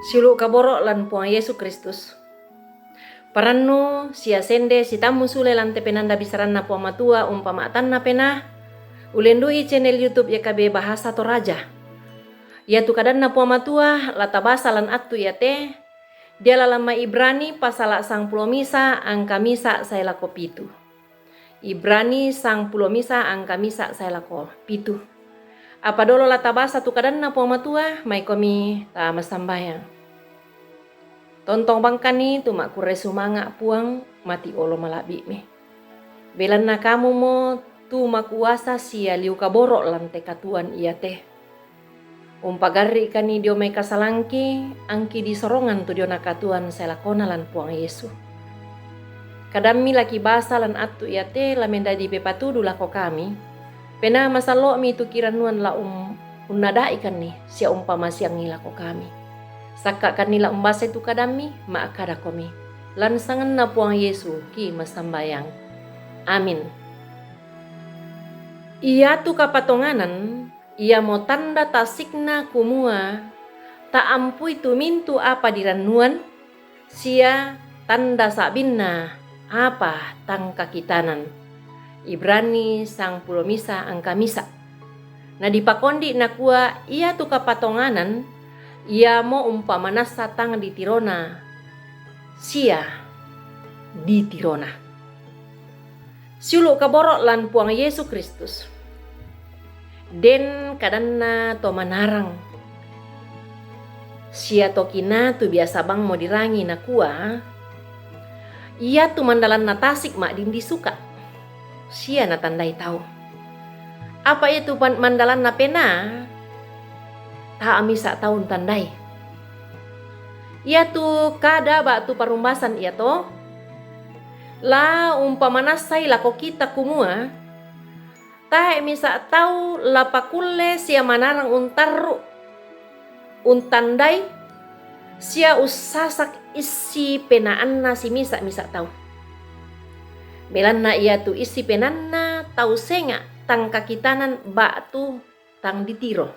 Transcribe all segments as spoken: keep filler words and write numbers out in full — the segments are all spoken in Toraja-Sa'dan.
Siulu' kaboro' lan Puang Yesu Kristus. Parannu sia sende sitammu sule lan te penanda bisaranna Puang Matua umpama tanna penaa, ulendu'i channel YouTube Y K B Bahasa Toraja. Iatu kadanna Puang Matua la tabasa lan attu iate, diala lan mai Ibrani pasala sangpulo misa angka misa sae lako pitu. Ibrani sangpulo misa angka misa sae lako pitu. Apa dolo la tabasa tu kadanna Puang Matua, maikomi ta massambayang. Tontong bangkani tu makkurre sumanga' Puang, mati olo mala'bi'mi. Belanna kamumo tu makuasa sia liu kaboro' lan te katuoan iate. Umpagarri'kani dio mai kasalangki, angki disorongan tu diona katuoan sae lakona lan Puang Yesu. Kadammi la kibasa lan attu iate la mendadi pepatudu lako kami, penaa masallo'mi tu kirannuan la um-, unnada'ikanni sia umpamasiangngi lako kami. Sakka'kanni la umbasai tu kadammi, ma'kadakomi, lan sanganna Puang Yesu ki massambayang. Amin. Iatu kapatonganan iamo tanda tasikna kumua, ta'ampui tu mintu' apa dirannuan, sia tanda sa'binna apa tang kakitanan. Ibrani sangpulo misa angka misa. Na dipakondi' nakua, iatu kapatonganan iamo umpamanassa tang ditirona sia ditirona. Siulu' kaboro' lan Puang Yesu Kristus. Den kadanna to manarang sia to kinaa tu biasa bangmo dirangi nakua, iatu mandalanna tasik ma'din disuka' sia natandai tau. Apa iatu pan-, mandalanna penaa, ta'a misa' tau untandai. Iatu kada ba'tu parumbasan iato la umpamanassai lako kita kumua, tae' misa' tau la pakulle sia manarang untarru', untandai, sia ussasak issi penaanna simisa'-misa' tau. Belanna iatu issi penaanna tau senga', tang kakitanan ba'tu tang ditiro.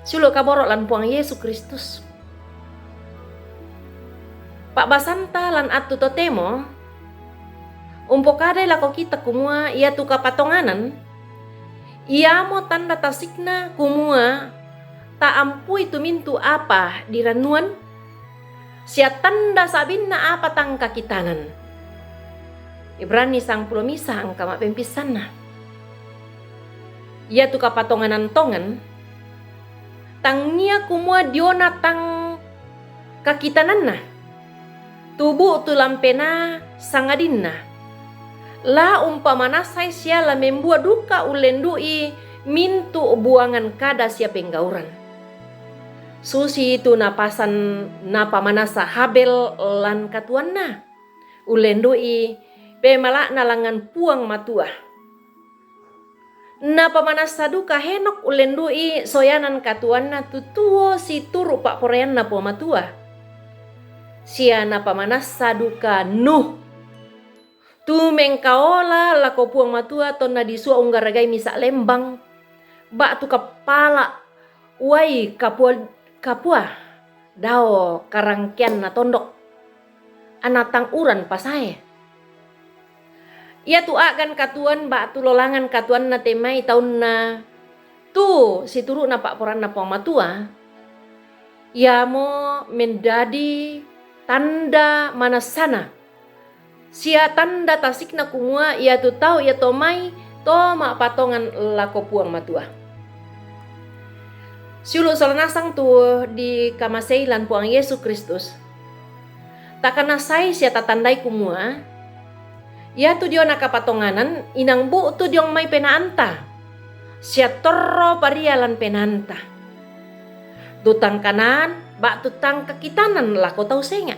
Siulu' kaboro' lan Puang Yesu Kristus. Pa'basanta lan attu totemo umpokadai lako kita kumua iatu kapatonganan iamo tanda tasikna kumua ta'ampui tu mintu' apa dirannuan, sia tanda sa'binna apa tang kakitanan. Ibrani sangpulo misa angka ma'pempissanna. Iatu kapatonganan tongan, tangngia kumua diona tang kakitananna, tu bu'tu lan penaa sangadinna la umpamanassai sia la membua duka ullendu'i mintu' buangan kada sia penggauran. Susitu napasan-, napamanassa Habel lan katuoanna, ullendu'i pemala'na langngan Puang Matua. Napamanassa duka Henokh ullendu'i soyanan katuoanna tu tuo situru' pa'poraianna Puang Matua. Sia napamanassa duka Nuh tu mengkaola lako Puang Matua tonna disua unggaragai misa' lembang, ba'tu kappala' uai kapua, kapua dao karangkeanna tondok, anna tang uran pasae. Iatu a'gan katuoan ba'tu lolangan katuoanna te mai taunna tu situru'na pa'poraianna Puang Matua, iamo mendadi tanda manassana sia tanda tasikna kumua iatu tau iato mai to ma'patongan lako Puang Matua. Siulu' sola nasang tu dikamasei lan Puang Yesu Kristus, takanassai sia tatandai kumua iatu diona kapatonganan inang bu'tu diong mai penaanta sia torro paria lan penaanta, tu tang kanaan ba'tu tang kakitanan lako tau senga'.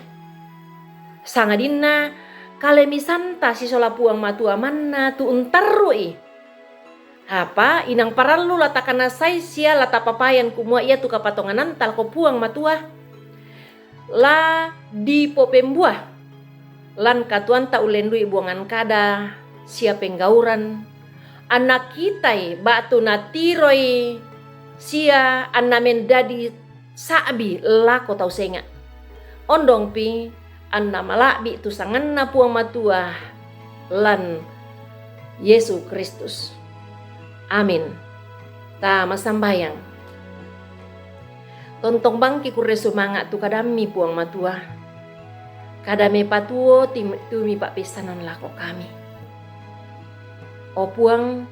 Sangadinna kalemisanta sisola Puang Matua manna tu untarru'i. Apa inang parallu la takanassai sia la tapapayan kumua iatu kapatongananta lako Puang Matua la dipopembua lan katuoanta ullendu'i buangan kada sia penggauran, anna kitai ba'tu natiroi sia anna mendadi sa'bi lako tau senga'. Ondongpi anna mala'bi' tu sanganNa Puang Matua lan Yesu Kristus. Amin. Ta masambayang. Tontong bangki kurre sumanga' tu kadamMi, Puang Matua. Kada mepatuo tim-, tu Mipa'peissanan lako kami. O Puang,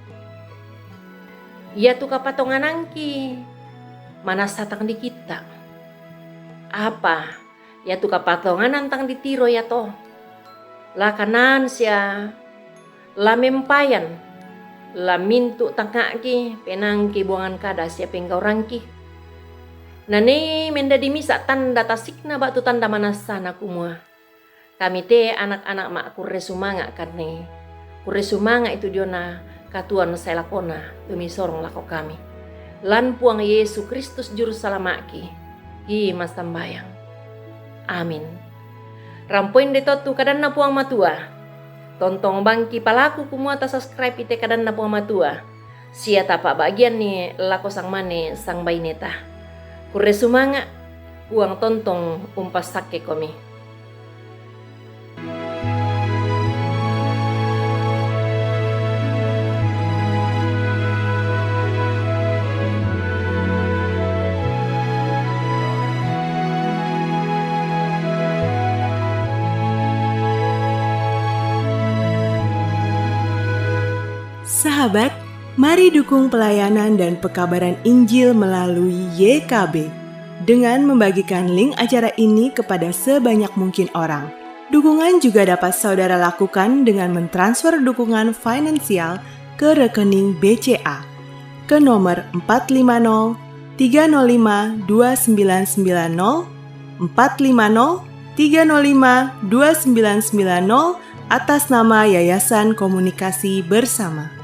iatu kapatonganangki manassa tang dikitta'. Apa iatu kapatonganan tang ditiro iato? La kanaan sia la mempayan, la mintu' tangnga'ki, penaangki buangan kada sia penggauranki. Nanei mendadi misa' tanda tasikna ba'tu tanda manassana kumua, kami te anak-anak ma'kurre sumanga' kannei. Kurre sumanga'i tu diona katuoan sae lakona tu Misorong lako kami. Lan Puang Yesu Kristus Juru Salama'ki, ki masambayang. Amin. Rampoi nde to tu kadanNa Puang Matua. Tontong bangki palaku kumua tasubscribe i te kadanNa Puang Matua, sia tapa'bagianni lako sangmane sangbaineta. Kurre sumanga', Puang tontong umpassakkekomi. Sahabat, mari dukung pelayanan dan pekabaran Injil melalui Y K B dengan membagikan link acara ini kepada sebanyak mungkin orang. Dukungan juga dapat saudara lakukan dengan mentransfer dukungan finansial ke rekening B C A ke nomor empat lima nol tiga nol lima dua sembilan sembilan nol, empat lima nol tiga nol lima dua sembilan sembilan nol, atas nama Yayasan Komunikasi Bersama.